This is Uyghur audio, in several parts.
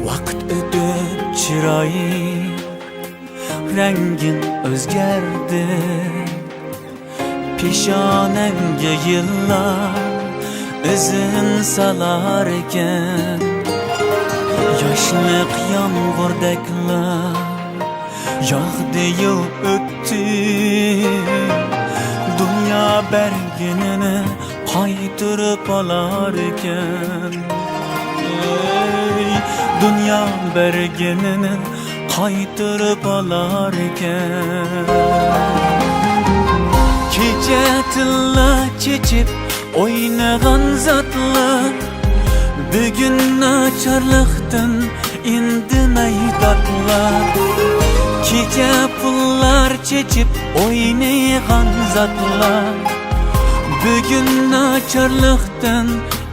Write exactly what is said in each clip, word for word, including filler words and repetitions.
ۋاقىت ئۆتۈپ چىرايىڭ، رەڭگىڭ ئۆزگەردى. پېشانەڭگە يىللار ئىزىن سالاركەن، ياشلىق يامغۇردەكلا ياغدى-يۇ ئۆتتى. دۇنيا بەرگىنىنى قايتۇرۇپ ئالاركەن. ئەي، دۇنيا بەرگىنىنى قايتۇرۇپ ئالاركەن. كېچە تىللا چېچىپ ئوينىغان زاتلار، بۈگۈن ناچارلىقتىن ئىندىمەي داتلار. كېچە پۇللار چېچىپ ئوينىغان زاتلار، بۈگۈن ناچارلىقتىن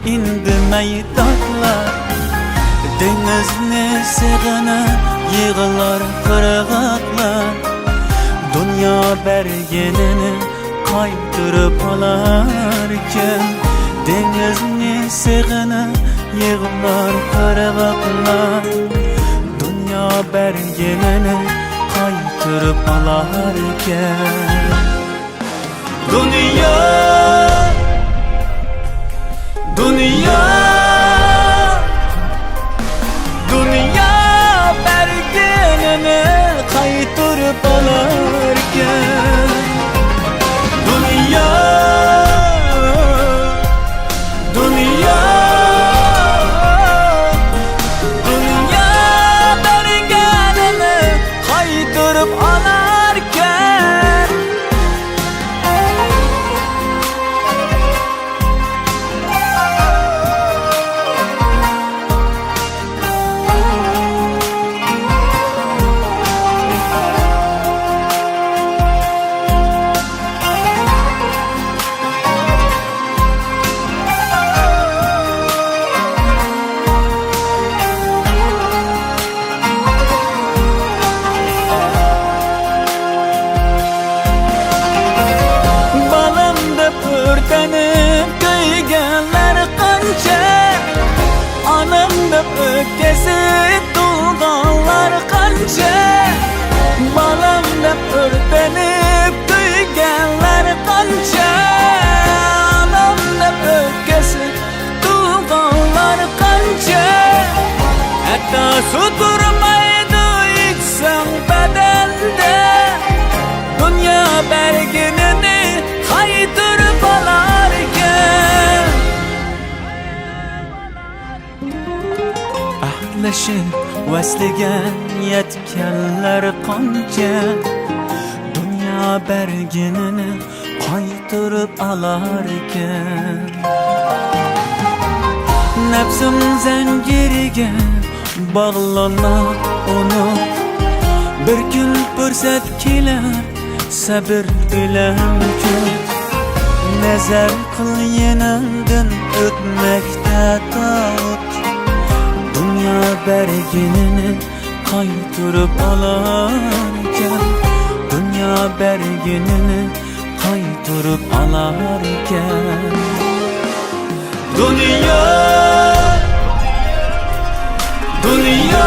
ئىندىمەي داتلار. دېڭىزنى سېغىنىپ يىغلار قىرغاقلار. دۇنيا بەرگىنىنى قايتۇرۇپ ئالاركەن. دېڭىزنى سېغىنىپ يىغلار قىرغاقلار. دۇنيا بەرگىنىنى قايتۇرۇپ ئالاركەن. دۇنيا، دۇنيا، دۇنيا بەرگىنىنى قايتۇرۇپ ئالاركەن. دۇنيا، دۇنيا، دۇنيا بەرگىنىنى قايتۇرۇپ ئالاركەن. بالام دەپ ئۆرتەنىپ كۆيگەنلەر قانچە، ئانام دەپ ئۆپكىسى تولغانلار قانچە، بالام دەپ ئۆرتەنىپ كۆيگەنلەر قانچە، ئانام دەپ ئۆپكىسى تولغانلار قانچە، ھەتتا سۇ تۇرمايدۇ ئىچسەڭ بەدەندە. دۇنيا بەرگىنىنى قايتۇرۇپ ئالاركەن. ئەھدىلىشىپ ۋەسلىگە يەتكەنلەر قانچە، دۇنيا بەرگىنىنى قايتۇرۇپ ئالاركەن. نەپسىم زەنجىرىگە باغلىنىپ ئۇنۇپ، بىر كۈن پۇرسەت كېلەر، سەبرى بىلەن كۈت. نەزەر قىل يېنىڭدىن ئۆتمەكتە تاۋۇت. دۇنيا بەرگىنىنى قايتۇرۇپ ئالاركەن، دۇنيا بەرگىنىنى قايتۇرۇپ ئالاركەن. دۇنيا، دۇنيا،